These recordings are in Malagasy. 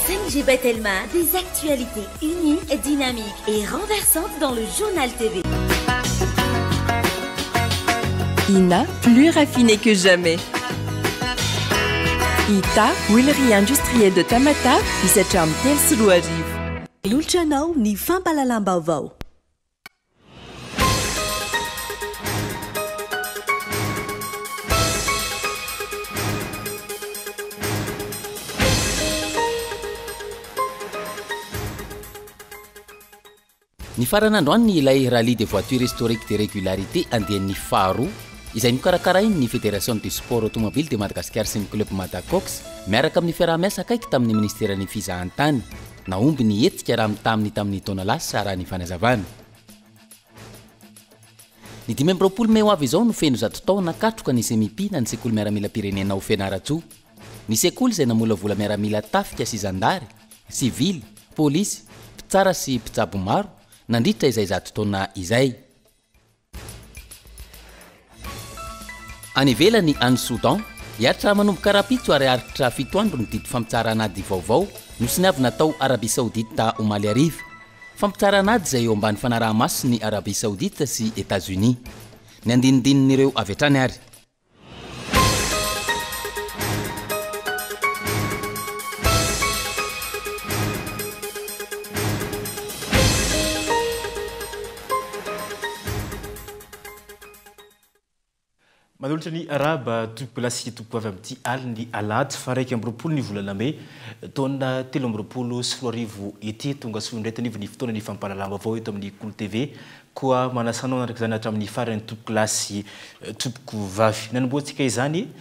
5G by Telma, des actualités uniques, dynamiques et renversantes dans le Journal TV. Ina, plus raffiné que jamais. Ita, huilerie industrielle de Tamatave, hisatra amin'ny 2003. Manolotra anao ny fampahalalam-baovao. Nifarana androany ilay Rallye des voitures historiques de régularité andiany faharoa izay nokarakarain'ny Fédération du sport automobile de Madagascar sy ny Club Madacox miaraka amin'ny fiaraha-miasa akaiky tamin'ny ministeran'ny fizahantany. Nahomby ny hetsika raha mitaha tamin'ny taona lasa raha ny fanazavana. Ny 25 mey ho avy izao no feno 100 taona katroka ny SEMIPI na ny sekoly miaramilam-pirenena ao Fianarantsoa. Ny sekoly izay namolavola miaramila tafika sy zandary, sivily, polisy, mpitsara sy mpitsabo maro nandritra izay 100 taona izay. Any ivelany any Soudan, hiaritra manomboka rahampitso ary haharitra 7 andro ny didy fampitsaharana ady vaovao nosoniavina tao Arabie Saoudite omaly hariva. Fampitsaharana ady izay eo ambany fanaraha-mason'ny Arabie Saoudite sy États-Unis. Ny andinidinin'ireo avy hatrany ary. Manolotra ny arahaba tompokolahy sy tompokovavy amin'ity alin'ny alahady faha 21 ny volana mey taona 2023 ity. Tonga soa indray tanivo ny fotoana ny fampahalalam-baovao eto amin'ny Kolo TV. Koa manasa anao hanaraka izany hatramin'ny farany tompokolahy sy tompokovavy. Nanombohantsika izany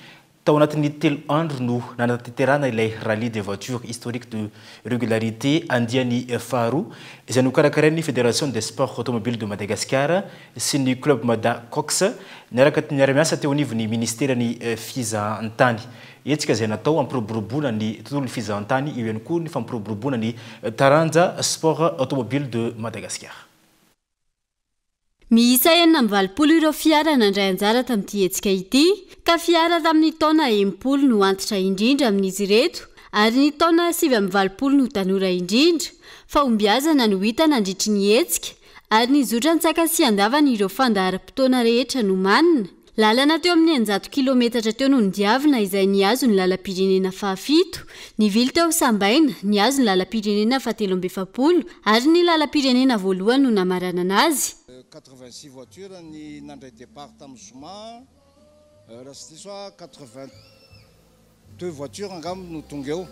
tao anatin'ny 3 andro no nanatanterahana ilay Rallye des voitures historiques de régularité andiany faharoa izay nokarakarain'ny Fédération des sports automobiles de Madagascar sy ny Club Mada Cox niaraka niara-miasa teo anivon'ny ministeran'ny fizahantany. Hetsika izay natao hampiroboroboana ny tontolon'ny fizahantany, eo ihany koa ny fampiroboroboana ny taranja sport automobile de Madagascar. Miisa 86 ireo fiara nandray anjara tamin'ity hetsika ity, ka fiara tamin'ny taona 60 no antitra indrindra amin'izy ireto ary ny taona 89 no tanora indrindra. Fahombiazana no hita nandritry ny hetsika ary nizotra an-tsaka sy andavana ireo fandaharam-potoana rehetra nomanina. Lalana teo amin'ny 600 kilometatra teo no nodiavina izay nihazo ny lalam-pirenena fahafito, nivily teo Sambaina, nihazo ny lalam-pirenena faha-43 ary ny lalam-pirenena voalohany no namaranana azy. 86 voitures ny nandray départ tamin'ny zoma, raha tsy diso aho 82 voitures angamba no tonga eo.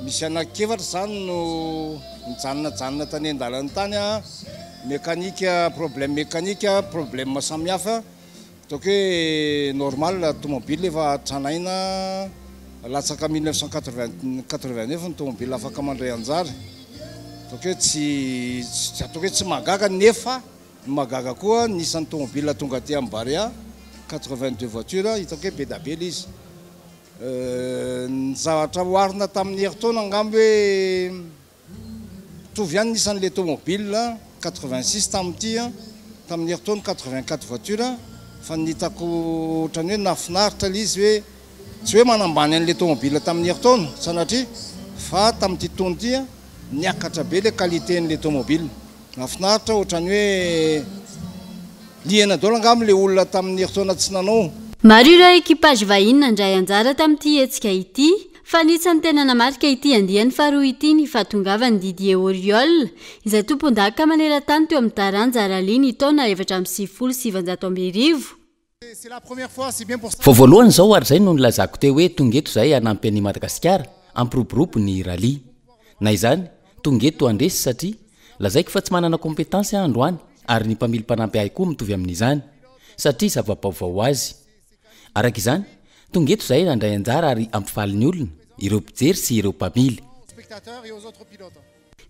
Misy anankiefatra izany no nijanona-janona tany an-dalana tany, mécanique, problème mécanique, problème samihafa. Ataoko hoe normal, tomobile efa tranaina latsaka 1989 ny tomobile afaka mandray anjara. Ataoko hoe tsy, ataoko hoe tsy mahagaga, nefa ny mahagaga koa ny isan'ny tomobile tonga aty amin'ny Barea 82 voitures, hitako hoe be dia be ilay izy. Ny zavatra oharina tamin'ny herintaona angamba hoe mitovy ihany ny isan'ilay tomobile 86 tamin'ity, tamin'ny herintaona 84 voitures, fa ny hitako ohatran'ny hoe nahafinaritra ilay izy hoe tsy hoe manambany an'ilay tomobile tamin'ny herintaona sanatria, fa tamin'ity taona ity niakatra be ilay qualité n'ilay tomobile. Nahafinaritra ohatran'ny hoe liana daholo angamba ilay olona tamin'ny herintaona tsy nanao. Maro ireo équipage vahiny nandray anjara tamin'ity hetsika ity, fa anisan'ny tena namarika ity andiany faharoa ity ny fahatongavan'i Didier Auriol, izay tompon-daka maneran-tany teo amin'ny taranja rallye ny taona 1994. Vao voalohany izao ary izay no nilazako teo hoe tonga eto izahay hanampy an'i Madagasikara hampiroborobo ny rallye. Na izany, tonga eto handresy satria lazaiko fa tsy manana compétence aho androany ary ny mpamily mpanampy ahy koa mitovy amin'izany satria zava-baovao ho azy. Araka izany, tonga eto izahay handray anjara ary hampifaly ny olona, ireo mpijery sy ireo mpamily.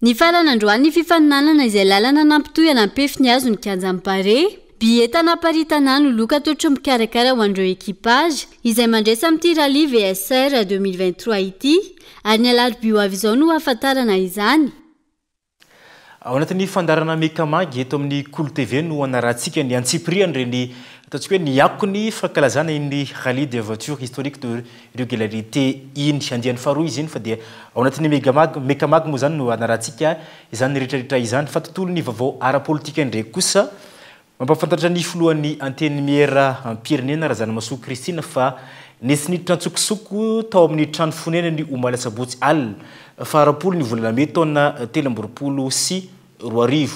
Nifarana androany ny fifaninanana izay lalana nampitohy an'Ampefy nihazo ny kianjan'i Barea. Billet anaparitana no loka atolotry ny mpikarakara ho an'ireo équipage izay mandresy amin'ity rallye VSR 2023 ity ary ny alarobia ho avy izao no hahafantarana izany. Ao anatin'ny fandaharana Mecamag eto amin'ny Kolo TV no hanarahantsika ny antsipirian'ireny Ataontsika hoe ny akony fankalazana iny rallye des voitures historiques de régularité iny. Andiany faharoa izy iny fa dia ao anatin'ny Megamag, Mecamag moa izany no anarantsika izany rehetrarehetra izany. Fa tontolon'ny vaovao ara-politika indray kosa, mampahafantatra ny filohan'ny Antenimieram-pirenena Razanamahasoa Christine fa nisy niditra an-tsokosoko tao amin'ny trano fonenany omaly asabotsy alina faha 20 ny volana mey taona 2023.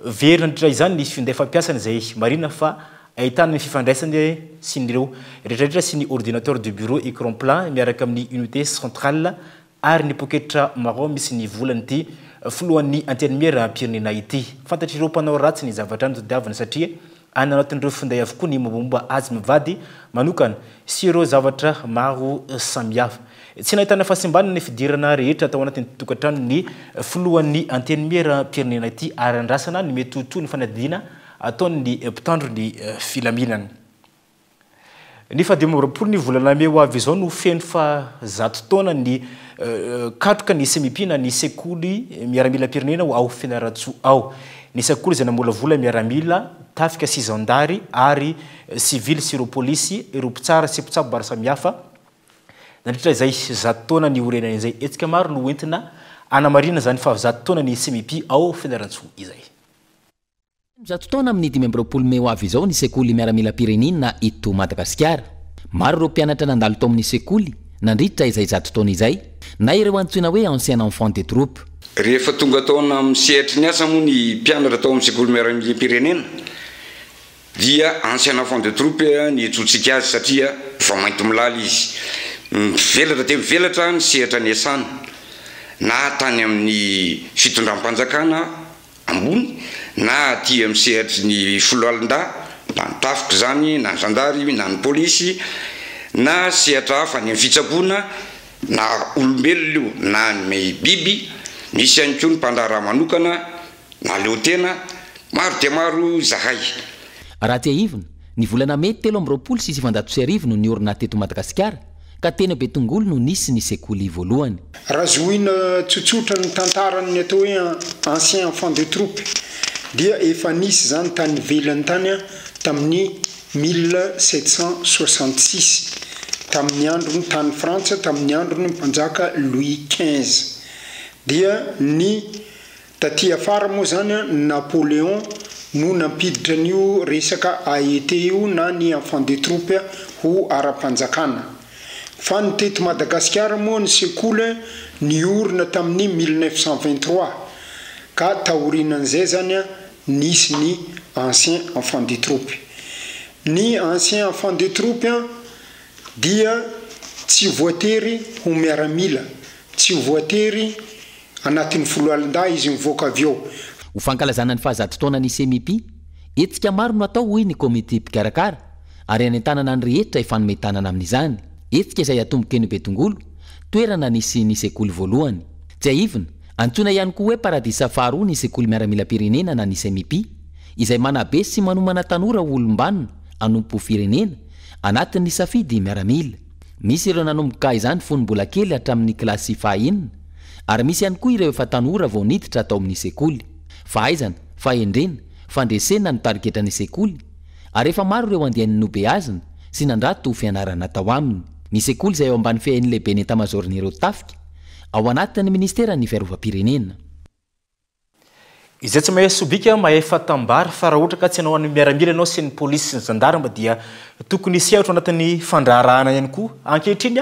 Very nandritra izany ny finday fampiasany izay marihina fa ahitana ny fifandraisany sy ny ireo rehetrarehetra sy ny ordinateur de bureau écran plat miaraka amin'ny unité centrale ary ny poketra marron misy ny volan'ity filohan'ny Antenimieram-pirenena ity. Fantatr'ireo mpanao ratsy ny zavatra notadiaviny satria any anatin'ireo finday avokoa ny mombamomba azy mivady manokana sy ireo zavatra maro samihafa. Tsy nahitana fahasimbana ny fidirana rehetra tao anatin'ny tokantranon'ny filohan'ny Antenimieram-pirenena ity ary andrasana ny mety ho tohin'ny fanadihadiana ataon'ny mpitandro ny filaminana. Ny faha 25 ny volana mey ho avy izao no feno faha 100 taona ny katroka ny SEMIPI na ny sekoly miaramilam-pirenena ao Fianarantsoa ao. Ny sekoly izay namolavola miaramila, tafika sy zandary ary sivily sy ireo polisy, ireo mpitsara sy mpitsabo maro samihafa nandritra izay 100 taona niorenany izay. Hetsika maro no entina hanamarihana izany faha 100 taona ny SEMIPI ao Fianarantsoa izay. 100 taona amin'ny 25 mey ho avy izao ny sekoly miaramilam-pirenena eto Madagasikara. Maro ireo mpianatra nandalo tao amin'ny sekoly nandritra izay 100 taona izay, na ireo antsoina hoe ancien enfant de troupe. Rehefa tonga taona amin'ny sehatry ny asa moa ny mpianatra tao amin'ny sekoly miaramilam-pirenena dia ancien enfant de troupe ny antsointsika azy satria efa mainty milaly izy. Mivelatra dia mivelatra ny sehatra niasana na tany amin'ny fitondram-panjakana ambony na aty amin'ny sehatry ny foloalindahy, na ny tafika izany, na ny zandary, na ny polisy, na sehatra hafa any amin'ny fitsaboana, na olombelona io na ny biby, misy ihany koa ny mpandraharaha manokana na leo tena, maro dia maro izahay. Raha tsiahivina, ny volana mey 1923 no niorina teto Madagasikara ka teny Betongolo no nisy ny sekoly voalohany. Raha zohina tsotsotra ny tantaran'ny atao hoe ancien enfant de troupe dia efa nisy izany tany ivelany tany tamin'ny 1766 tamin'ny androny tany Frantsa tamin'ny andron'ny mpanjaka Louis quinze dia ny taty afara moa zany Napoléon no nampiditra an'io resaka AET io na ny enfant de troupe ho ara-panjakana. Fa ny teto Madagasikara moa ny sekoly niorina tamin'ny 1923 ka taorianan'izay zany nisy ny ancien enfant de troupe. Ny ancien enfant de troupe dia tsy voatery ho miaramila, tsy voatery anatin'ny foloalindahy izy mivoaka avy eo. Ho fankalazana ny faha 100 taona ny SEMIPI, hetsika maro no atao hoy ny komity mpikarakara ary anentanana ny rehetra hifanome tanana amin'izany. Hetsika izay atomboka eny Betongolo, toerana nisy ny sekoly voalohany. Tsiahivina, antsoina ihany koa hoe paradisa faharoa ny sekoly miaramilam-pirenena na ny SEMIPI, izay manabe sy manomana tanora ho olom-banona hanompo firenena anatin'ny safidy miaramila. Misy ireo nanomboka izany fony mbola kely hatramin'ny kilasy faha-enina, ary misy ihany koa ireo efa tanora vao niditra tao amin'ny sekoly. Fahaizana, fahendrena, fandresena no tariketra ny sekoly, ary efa maro ireo andiany nobeazina sy nandrato fianarana tao aminy. Ny sekoly izay eo ambany fehin'ny lehiben'ny etamazaoron'ireo tafika, ao anatin'ny ministeran'ny fiarovam-pirenena. Izay tsy mahay sobika mahefa tambary, fa raha ohatra ka tsy hanao an'ny miaramila ianao sy ny polisy sy ny zandarma dia tokony hisehatra ao anatin'ny fandraharahana ihany koa. Ankehitriny,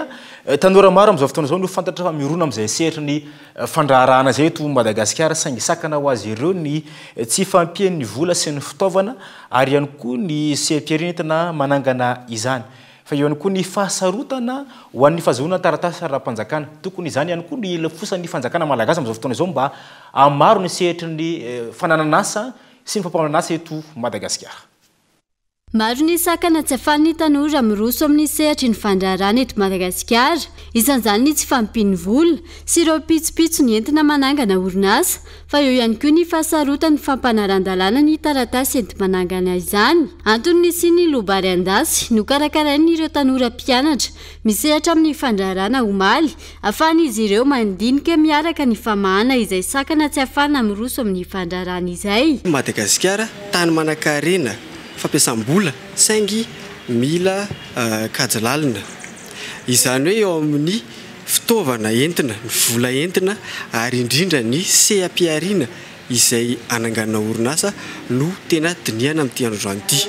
tanora maro amin'izao fotoana izao no fantatra fa mirona amin'izay sehatry ny fandraharahana izay eto Madagasikara, saingy sakana ho azy ireo ny tsy fahampian'ny vola sy ny fitaovana ary ihany koa ny seha-pihariana entina manangana izany. Fa eo ihany koa ny fahasarotana ho an'ny fahazoana taratasy ara-panjakana. Tokony izany ihany koa no hilafosan'ny fanjakana malagasy amin'izao fotoana izao mba hahamaro ny sehatry ny fananan'asa sy ny fampanoan'asa eto Madagasikara. Maro ny sakana tsy ahafahan'ny tanora miroso amin'ny sehatry ny fandraharahana eto Madagasikara. Isan'izany ny tsy fahampian'ny vola sy ireo pitsopitsony entina manangana orinasa, fa eo ihany koa ny fahasarotan'ny fampanaran-dalàna ny taratasy enti-manangana izany. Antony nisian'ny loabary an-dasy nokarakarain'ireo tanora mpianatra misehatra amin'ny fandraharahana omaly, ahafahan'izy ireo mandinika miaraka ny famahana izay sakana tsy ahafahana miroso amin'ny fandraharahana izay. Madagasikara, tany manankarena. fampiasam-bola saingy mila kajy lalina. Izany hoe eo amin'ny fitaovana entina, ny vola entina ary indrindra ny seha-pihariana izay hananganana orinasa no tena dinihana amin'ity androany ity.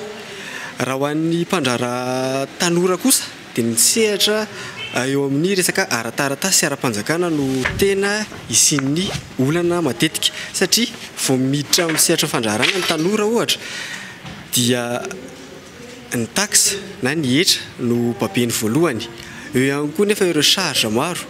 Raha ho an'ny mpandraharaha tanora kosa dia ny sehatra eo amin'ny resaka ara-taratasy sy ara-panjakana no tena hisian'ny olana matetika satria vao miditra amin'ny sehatry ny fandraharahana ny tanora ohatra dia ny taxe na ny hetra no babeny voalohany. Eo ihany koa nefa ireo charge maro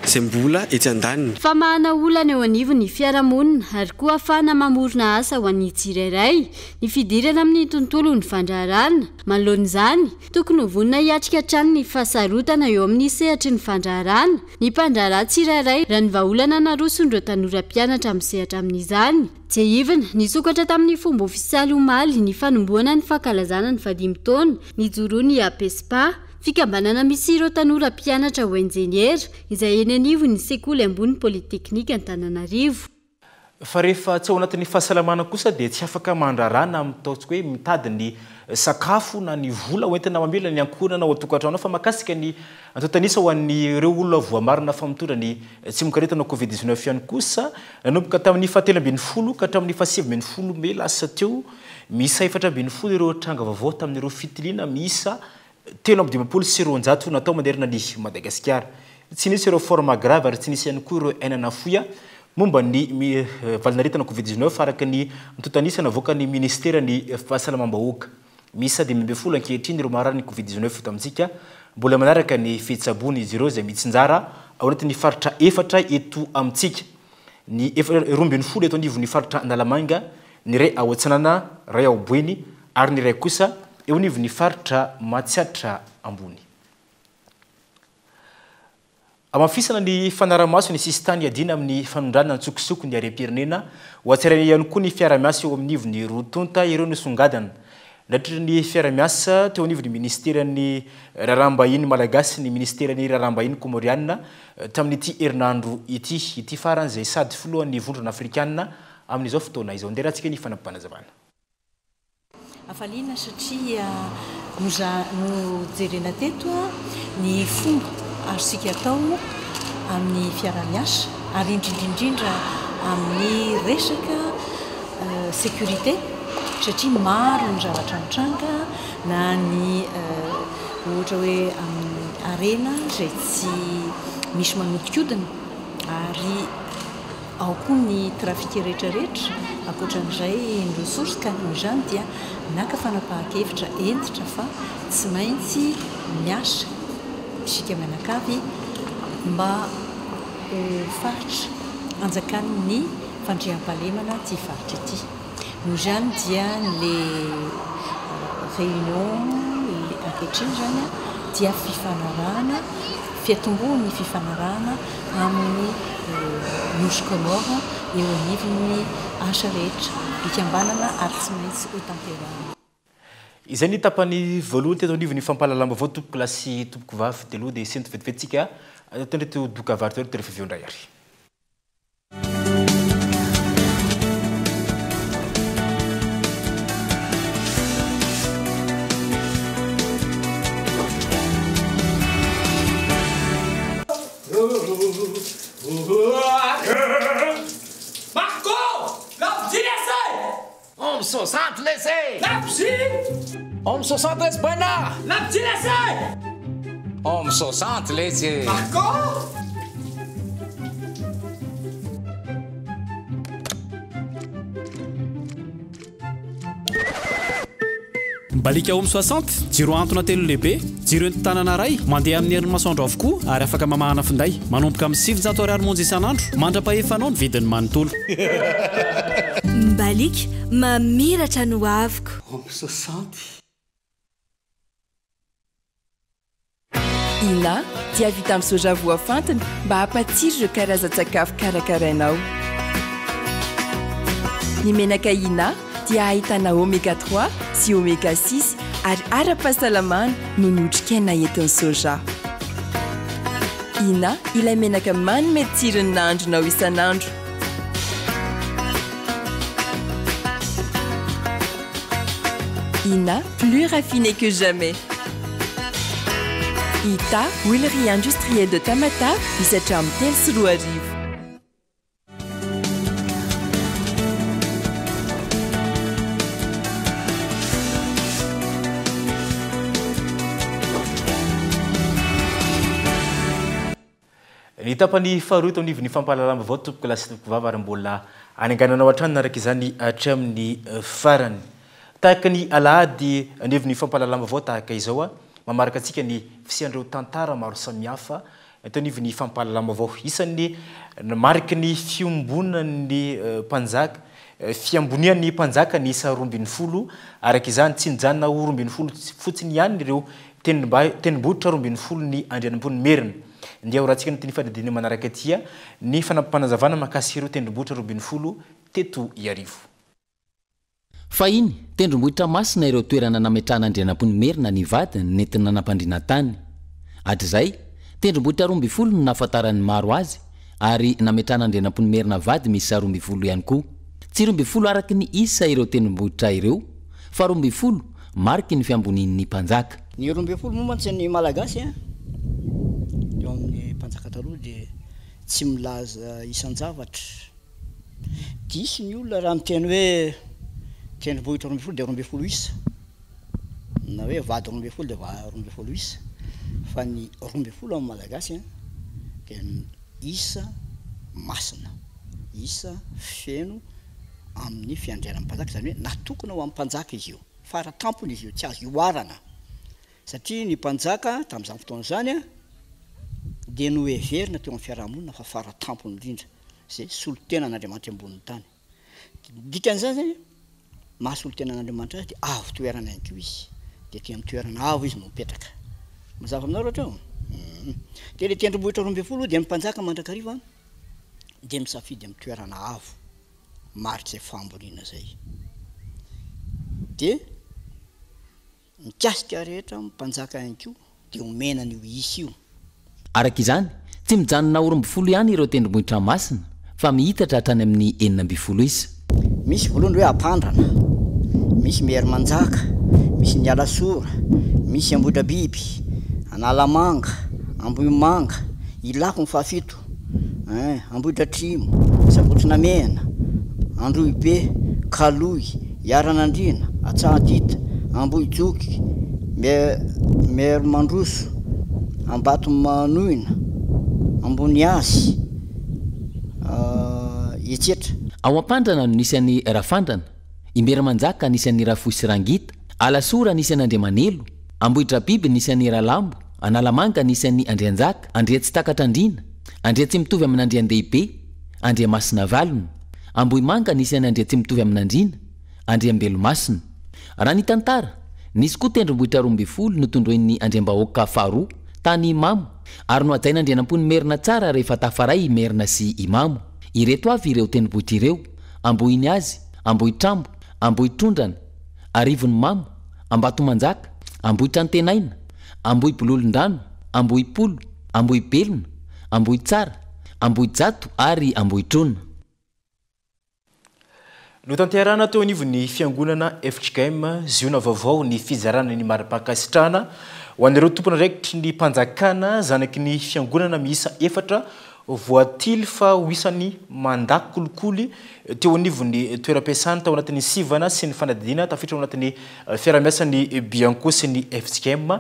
izay mbola etsy andaniny. Famahana olana eo anivon'ny fiarahamonina ary koa ahafahana mamorona asa ho an'ny tsirairay ny fidirana amin'ny tontolon'ny fandraharahana. Manoloana izany, tokony ho vonona hiatrika hatrany ny fahasarotana eo amin'ny sehatry ny fandraharahana ny mpandraharaha tsirairay raha ny vahaolana naroson'ireo tanora mpianatra misehatra amin'izany. Tsiahivina, nisokatra tamin'ny fomba ofisialy omaly ny fanombohana ny fankalazana ny fahadimy taona nijoroan'ny APESPA, fikambanana misy ireo tanora mpianatra ho injeniera, izay eny anivon'ny sekoly ambony Polyteknika Antananarivo. Fa rehefa tsy ao anatin'ny fahasalamana kosa dia tsy afaka mandraharaha na ataontsika hoe mitady ny sakafo na ny vola hoentina mamelona ny ankohonana ao an-tokantrano ao fa mahakasika ny antontan'isa ho an'ireo olona voamarina fa mitondra ny tsimokaretina Covid 19 ihany kosa nanomboka tamin'ny fahatelo ambin'ny folo ka hatramin'ny faha-19 mey lasa teo, miisa 14 ireo tranga vaovao tamin'ireo fitiliana miisa 253 natao manerana ny Madagasikara. Tsy nisy ireo forme grave ary tsy nisy ihany koa ireo aina nafoy momba ny valanaretina Covid 19 araka ny antontan'isa navoakan'ny ministeran'ny fahasalamam-bahoaka. Miisa 15 ankehitriny ireo marary ny Covid 19 eto amintsika. Mbola manaraka ny fitsaboana izy ireo izay mitsinjara ao anatin'ny faritra efatra eto amintsika. Ny 12 eto anivon'ny faritra Analamanga, ny iray ao Atsinanana, iray ao Boeny ary ny iray kosa eo anivon'ny faritra Matsiatra Ambony. Hamafisana ny fanarahamaso ny sisintany iadiana amin'ny fanondranana an-tsokosoko ny harem-pirenena. Ho hatsaraina ihany koa ny fiarahamiasa eo amin'ivon'ny roa tonta ireo no songadina nandritra ny fiarahamiasa teo anivon'ny ministeran'ny raharaham-bahiny malagasy sy ny ministeran'ny raharaham-bahiny komorianina tamin'ity herinandro ity. Ity farany izay sady filohan'ny vondrona afrikanina amin'izao fotoana izao. Ndeha arahantsika ny fanampim-panazavana. Hafaliana satria nojerena teto ny fomba azontsika atao amin'ny fiaraha-miasa ary indrindra indrindra amin'ny resaka sécurité satria maro ny zavatra mitranga na ny ohatra hoe amin'ny harena izay tsy misy manodinkodina ary ao koa ny trafic rehetrarehetra ankoatran'izay ny ressources ka noho izany dia naka fanapahan-kevitra hentitra fa tsy maintsy miasa isika mianakavy mba ho faritra anjakan'ny fandriampahalemana ity faritra ity. Noho izany dia le réunion ankehitriny izany dia fifanarahana, fiatombohan'ny fifanarahana amin'ny Nosy Comores eo anivon'ny asa rehetra ikambanana ary tsy maintsy hotanterahina. Izay ny tapany voalohany teto anivon'ny fampahalalam-baovao tompoko lahy sy tompoko vavy dia aloha dia sento vetivety tsika ataon'ireto doka varotra ireto rehefa avy eo indray ary. Marco! Lampidilese! Homme 60 laissez! Lampidil! Homme 60 laisse Buena! Lampidilese! Homme 60 laissez! Marco! Mbalika Home 60, jiro antona telo lehibe, jiro entin-tanana iray, mandeha amin'ny herin'ny masoandro avokoa ary afaka mamahana finday. Manomboka amin'ny 900 ariary monja isan'andro, mandra-pahefanao ny vidiny manontolo. Mbalika, mamiratra no avoko. Home 60. Ina dia vita amin'ny soja voafantina mba hampatsiro ireo karazan-tsakafo karakarainao. Ny menaka Ina dia ahitana oméga 3 sy oméga 6 ary ara-pahasalamana noho ny otrikaina entin'ny soja. Ina ilay menaka manome tsiro ny nahandronao isan'andro. Ina, plus raffiné que jamais. Ita, huilerie industrielle de Tamatave, misy hatramin'ny 2003. Ny tapany faharoa eto anivon'ny fampahalalam-baovao tompokolahy sy tompokovavy ary mbola anengananao hatrany araka izany hatramin'ny farany. Tahaka ny alahady anivon'ny fampahalalam-baovao tahaka izao, mamaraka antsika ny fisian'ireo tantara maro samihafa eto anivon'ny fampahalalam-baovao. Isan'ny mariky ny fiombonan'ny mpanjaka, fiambonian'ny mpanjaka ny isa 12, araka izany tsy nijanona ho 12 fotsiny ihany ireo tendrombohitra 12 ny Andrianambonimerina. Ndeha horahantsika amin'ity fanadihadiana manaraka ity ny fanampim-panazavana mahakasika ireo tendrombohitra 12 teto Iarivo. Fahiny, tendrombohitra masina ireo toerana nametrahan'Andrianampoinimerina ny vadiny nentina nampandriana tany. Hatrizay, tendrombohitra 12 no nahafantaran'ny maro azy ary nametrahan'Andrianampoinimerina vady miisa 12 ihany koa. Tsy 12 araka ny isa ireo tendrombohitra ireo fa 12 mariky ny fiambonian'ny mpanjaka. Ny 12 moa mantsy ny Malagasy a, teo amin'ny mpanjaka taloha dia tsy milaza isan-javatra. Diso ny olona raha miteny hoe tendrombohitra 12 dia 12 isa, na hoe vady 12 dia 12 isa, fa ny 12 amin'ny Malagasy dia isa masina, isa feno amin'ny fiandrianan'ny mpanjaka, izany hoe natokana ho an'ny mpanjaka izy io, fara tampony izy io, tsy azo ihoarana. Satria ny mpanjaka tamin'izany fotoana izany dia noheverina teo amin'ny fiarahamonina fa fara tampony indrindra, izay solontenan'Andriamanitra ambonin'ny tany. Dikan'izany izany, maha solontenan'Andriamanitra azy dia avo toerana ihany koa izy, dia aty amin'ny toerana avo izy no mipetraka. Mazava aminareo hatreo? Hum. Dia ilay tendrombohitra 12 dia ny mpanjaka mandrakariva dia misafidy amin'ny toerana avo, marik'izay fahamboniana izay. Dia Mikasika rehetra mpanjaka ihany koa dia omena an'io isa io. Araka izany, tsy mijanona ho 12 ihany ireo tendrombohitra masina fa mihitatra hatrany amin'ny 16 isa. Misy voalohany hoe Ampandrana, misy Merimanjaka, misy ny Alasora, misy Ambohidrabiby, Analamanga, Ambohimanga, Ilafy ny fahafito. Ein, Ambohidratrimo, Sabotsy Namehana, Androhibe, Kaloy, Iaranandriana, Antsahadita, Ambohijoky, Merimandroso, Ambatomanoina, Amboniasy, etsetra. Ao Ampandrana no nisy an'i Rafandrana, Imerimanjaka nisy an'i Rafohy sy Rangita, Alasora nisy an'Andriamanelo, Ambohidrabiby nisy an'i Ralambo, Analamanga nisy an'i Andrianjaka, Andriatsitakatrandriana, Andriatsimitovy amin'Andriandehibe, Andriamasinavalona, Ambohimanga nisy an'i Andriatsimitovy-amin'Andriana, Andriambelomasina. Raha ny tantara, nisy koa tendrombohitra 12 notondroin'ny Andriambahoaka faharoa tany Imamo ary nohajain'Andrianampoinimerina tsara rehefa tafaray i Merina sy Imamo. Ireto avy ireo tendrombohitra ireo, Ambohiniazy, Ambohitrambo, Ambohitrondrana, Arivonimamo, Ambatomanjaka, Ambohitrantenaina, Ambohibololondrano, Ambohipolo, Ambohibelona, Ambohitsara, Ambohijato ary Ambohitrona. Notanterahina teo anivon'ny fiangonana fjkm Ziona Vaovao ny fizarana ny mari-pankasitrahana ho an'ireo tompon'andraikitry ny mpanjakana zanaky ny fiangonana miisa efatra voatily fa ho isan'ny mandà kolikoly teo anivon'ny toeram-piasany tao anatin'ny sivana sy ny fanadihadiana tafiditra ao anatin'ny fiaraha-miasan'ny Bianco sy ny fjkm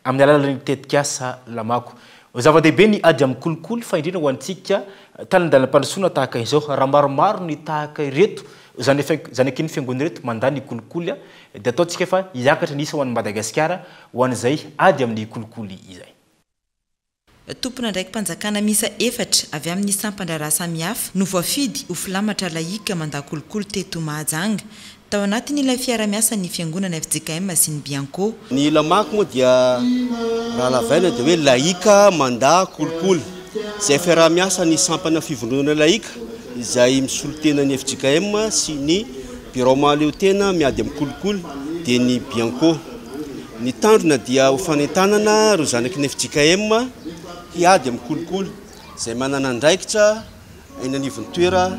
amin'ny alalan'ny tetikasa Lamako. Zava-dehibe ny ady amin'ny kolikoly fa indrindra ho antsika tanin-dalam-pandrosoana tahaka izao. Raha maromaro ny tahaka ireto zanaky ny fiangonana ireto mandà ny kolikoly dia ataontsika fa hiakatra ny isa ho an'i Madagasikara ho an'izay ady amin'ny kolikoly izay. Tompon'andraiki-panjakana miisa efatra avy amin'ny sampan-draharaha samihafa no voafidy ho filamatra laïka mandà kolikoly teto Mahajanga, tao anatin'ilay fiara-miasan'ny fiangonana fjkm sy ny Bianco. Ny Lamako moa dia raha lavaina dia hoe laïka mandà kolikoly. Izay fiaraha-miasan'ny sampana fivondronana laïka izay misolo tena ny fjkm sy ny birao mahaleo tena miady amin'ny kolikoly dia ny Bianco. Ny tanjona dia ho fanentanana ireo zanaky ny fjkm hiady amin'ny kolikoly izay manana andraikitra eny anivon'ny toeram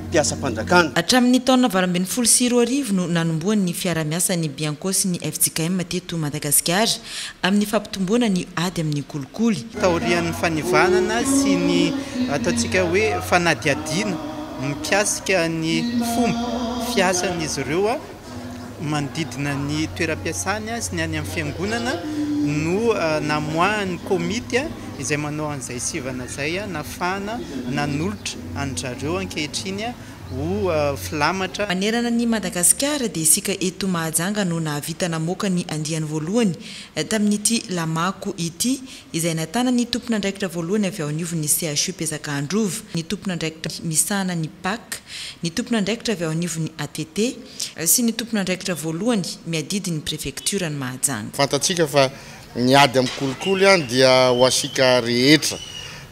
mpiasam-panjakana. Hatramin'ny taona 2018 no nanombohan'ny fiarahamiasan'ny Bianco sy ny fjkm teto Madagasikara amin'ny fampitomboana ny ady amin'ny kolikoly. Taorian'ny fanivanana sy ny ataontsika hoe fanadihadiana mikasika ny fomba fiasan'izy ireo manodidina ny toeram-piasany sy ny any amin'ny fiangonana no namoahan'ny komity izay manao an'izay sivana izay nafahana nanolotra an-dry zareo ankehitriny ho filamatra. Manerana an'i Madagasikara dia isika eto Mahajanga no nahavita namoaka ny andiany voalohany tamin'ity Lamako ity izay nahitana ny tompon'andraikitra voalohany avy ao anivon'ny CHU Besaka Androva, ny tompon'andraikitra misahana ny Pac, ny tompon'andraikitra avy ao anivon'ny ATT sy ny tompon'andraikitra voalohany miadidy ny prefektioran'i Mahajanga. Fantatsika fa ny ady amin'ny kolikoly dia ho antsika rehetra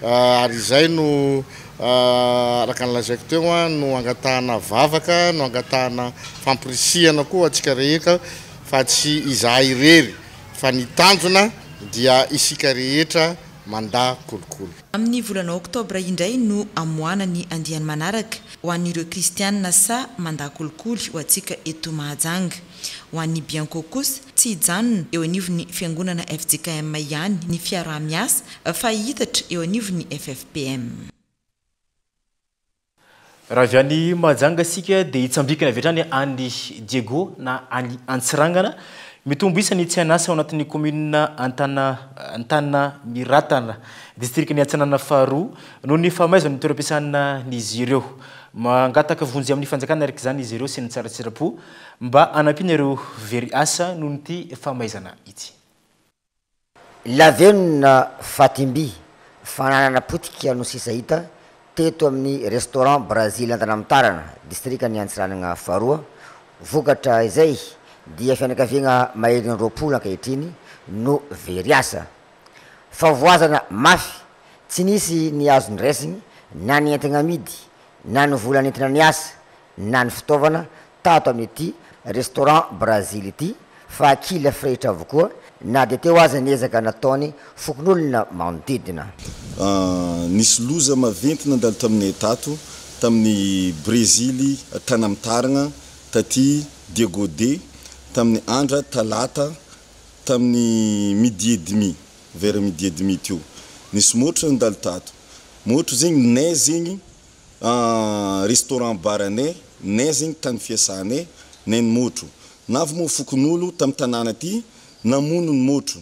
ary izay no araka ny lazaiko teo no angatahana vavaka, no angatahana fampirisihana koa ho antsika rehetra fa tsy izahay irery fa ny tanjona dia isika rehetra mandà kolikoly. Amin'ny volana oktobra indray no hamoahana ny andiany manaraka ho an'ireo kristianina sahy mandà kolikoly ho antsika eto Mahajanga. Ho an'ny Bianco kosa, tsy hijanona eo anivon'ny fiangonana fjkm ihany ny fiaraha-miasa fa hihitatra eo anivon'ny ffpm. Raha avy any Mahajanga isika dia hitsambikina avy hatrany any Diego na any Antsirangana. Mitombo isa ny tsy an'asa ao anatin'ny kaominina Antana Antanamiratana, distrikan'i Antsinanana faharoa, noho ny fahamaizan'ny toeram-piasanan'izy ireo. Mangataka vonjy amin'ny fanjakana araka izany izy ireo sy ny tsara sitrapo mba hanampiana ireo very asa noho ity fahamaizana ity. Lavenona fatim-by, fananana potika no sisa hita teto amin'ny Restaurant Brazil Antanamitarana, distrikan'i Antsiranana faharoa. Vokatra izay dia fianakaviagna maherin'ny 20 ankehitriny no very asa. Fahavoazana mafy, tsy nisy ny azo noraisiny na ny entagna amidy na ny vola nentina niasa na ny fitaovana tato amin'ity Restaurant Brazil ity fa kila firehitra avokoa na dia teo aza ny ezaka nataony fokonolona manodidina. Nisy loza maventy nandalo taminay tato, tamin'ny Brezily Tanamitaragna, taty Diego de, tamin'ny andra talata tamin'ny midi et demi, vers midi et demi teo. Nisy môtro nandalo tato. Môtro zegny nay zegny restaurant bar anay, nay zegny tany fiasanay, nay ny môtro. Navy moa fokonolo tamy tanàna aty namono ny môtro.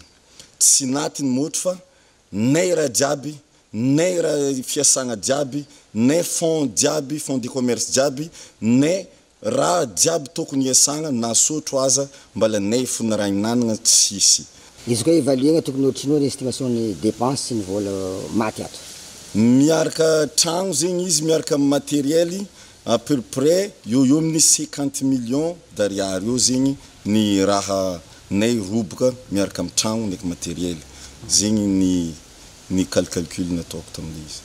Tsy naty ny môtro fa nay raha jiaby, nay raha fiasagna jiaby, nay fonds jiaby, fonds de commerce jiaby, nay Raha jiaby tokony hiasagna na sotro aza mbala nay fona raha hinanagna tsisy. Izy koa evaluer-na tokony ohatrino ny estimation ny dépense sy ny vola maty ato? Miaraka tragno zegny izy miaraka am matériel à peu près eo eo amin'ny 50 millions d'ariary eo zegny ny raha nay roboka miaraka am tragno ndraiky matériel zegny ny ny calcalcul nataoko tamle izy.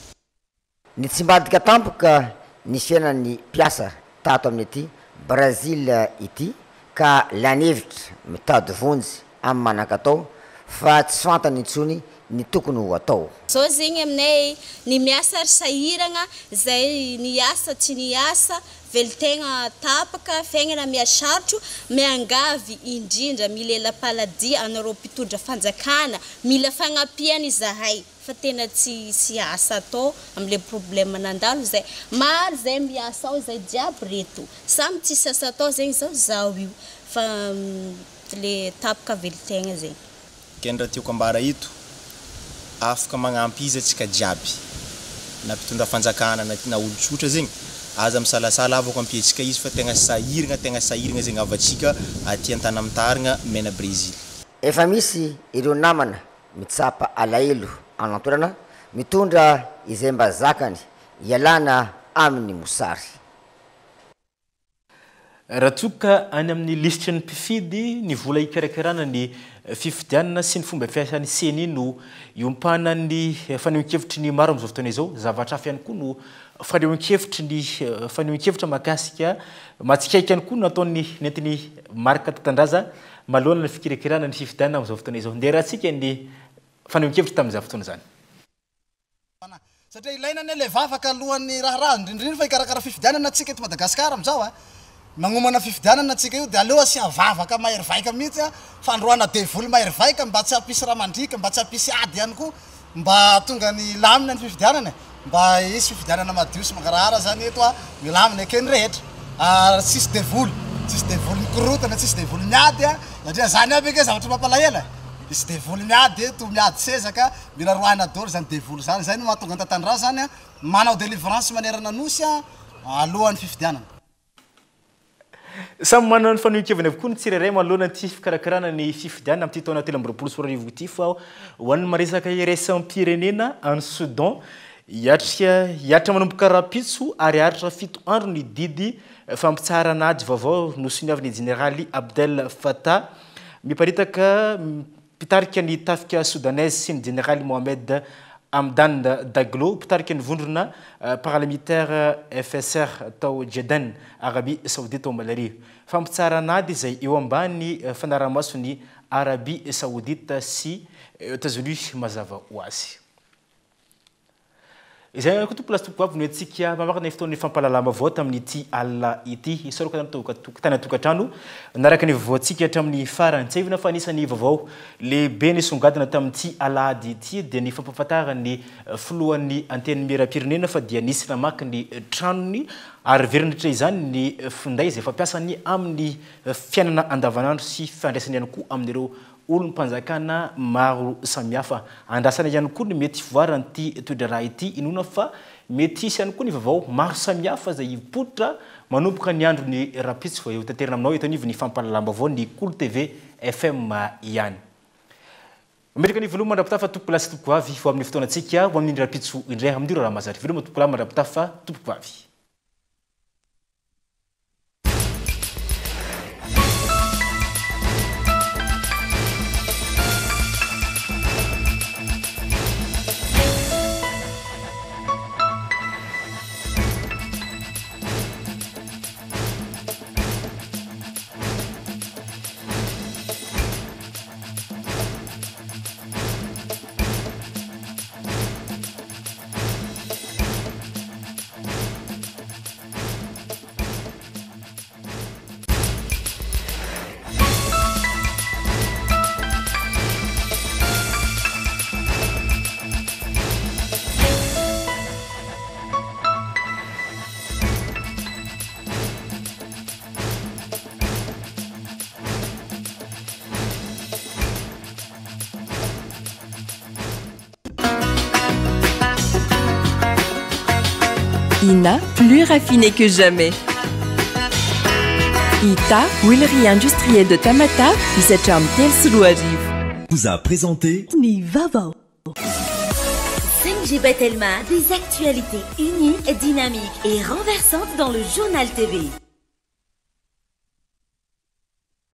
Nitsimbadika tampoka ny fiainan'ny mpiasa tato amin'ity Brazil ity ka lany hevitra mitady vonjy amin'ny manan-katao fa tsy fantany intsony ny tokony ho atao. Zao zegny aminay ny miasa ry sahiragna zay ny asa tsy ny asa velontegna tapaka fiaignana miha-sarotro miangavy indrindra milela-paladia anareo mpitondra fanjakana mila fagnampiana izahay. Fa tena tsy hisy asa atao amle problème nandalo zay. Maro zay miasa ao zay jiaby reto. Samy tsisy asa atao zegny zao zaho io. Fa le tapaka velontegna zegny. Ke ny raha tiako ambara eto, afaka magnampy izy atsika jiaby, na mpitondra fanjakana na na olon-tsotra zegny, aza misalasala avako ampiantsika izy fa tegna sahiragna tegna sahiragna zegny havantsika aty Antanamitarigna mena Brezily. Efa misy ireo namana mitsapa alahelo any an-toerana, mitondra izay mba zakany hialana amin'ny mosary. Raha toa ka any amin'ny lisitry ny mpifidy, ny vola hikarakarana ny fifidianana sy ny fomba fiasan'ny Ceni no iompanan'ny fanehoan-kevitry ny maro amin'izao fotoana izao. Zavatra hafa ihany koa no fanehoan-kevitry ny fanehoan-kevitra mahakasika mahatsikaiky ihany koa no nataon'ny nentin'i Marc Tatandraza Manoloana ny fikirakirana ny fifidianana amin'izao fotoana izao. Ndeha arahantsika ny fanehoan-kevitra tamin'izany fotoana izany. Satria ilaina anie ilay vavaka alohan'ny raharaha, indrindra indrindra fa hikarakara fifidianana tsika eto Madagasikara amin'izao a. Magnomana fifidianana tsika io dia aleo asia vavaka mahery vaika mihitsy a, fandroahana devoly mahery vaika mba tsy hampisy ra mandriaka, mba tsy hampisy ady ihany koa, mba hahatonga ny hilamina ny fifidianana e, mba hisy fifidianana madio sy mangarahara zany eto a, milamina eken'ny rehetra, ary tsisy devoly, tsisy devoly mikorotana, tsisy devoly miady a, satria zany aby ange zavatra mampalahelo e, misy devoly miady eto, miady seza ka mila roahina daholo zany devoly zany, zay no mahatonga an'i Tatandraza zany a manao delivrance manerana nosy a alohan'ny fifidianana. Samy manana ny fanehoan-keviny avokoa ny tsirairay manoloana ity fikarakarana ny fifidianana amin'ity taona 2023 ity fa ho an'ny maresaka iraisam-pirenena any Soudan, hiatrika hihatra manomboka rahampitso ary haharitra fito andro ny didy fampitsaharana ady vaovao nosoniavin'ny jeneraly Abdel Fattah miparitaka mpitarika ny tafika Soudanaise sy ny jeneraly Mohamed Hamdan Daglo, mpitarika ny vondrona paramilitaire FSR tao Jeddah, Arabie Saoudite omaly hariva. Fampitsaharan'ady izay eo ambany fanaraha-mason'i Arabie Saoudite sy Etazonia mazava ho azy. Izay ihany koa tompoko lahy sy tompoko vavy no entintsika mamarana ny fotoan'ny fampahalalam-baovao tamin'ity alina ity. Isaorako anareo tany an-tokantrano naraka ny vaovaontsika hatramin'ny farany. Tsiahivina fa anisan'ny vaovao lehibe nisongadina tamin'ity alahady ity dia ny fampahafantaran'ny filohan'ny Antenimierampirenena fa dia nisy namaky ny tranony ary very nandritra izany ny finday izay fampiasany amin'ny fiainana andavanandro sy fifandraisany ihany koa amin'ireo olom-panjakana maro samihafa. Andrasana ihany koa ny mety hivoaran'ity toe-draharaha ity, inoana fa mety hisy ihany koa ny vaovao maro samihafa izay hipoitra manomboka ny andron'ny rahampitso vao hotaterina aminao eto anivon'ny fampahalalam-baovao ny Kolo TV FM ihany. Mametraka ny veloma mandra-pitafa tompokolahy sy tompokovavy ho amin'ny fotoanantsika ho amin'ny rahampitso indray amin'ny ora raha mahazatra. Veloma tompokolahy mandra-pitafa tompokovavy. Ina, plus raffiné que jamais. Ita, huilerie industrielle de Tamatave, isatramy telo sy 2000. Vous a présenté ny vaovao. 5G by Telma, des actualités uniques, dynamiques et renversantes dans le journal TV.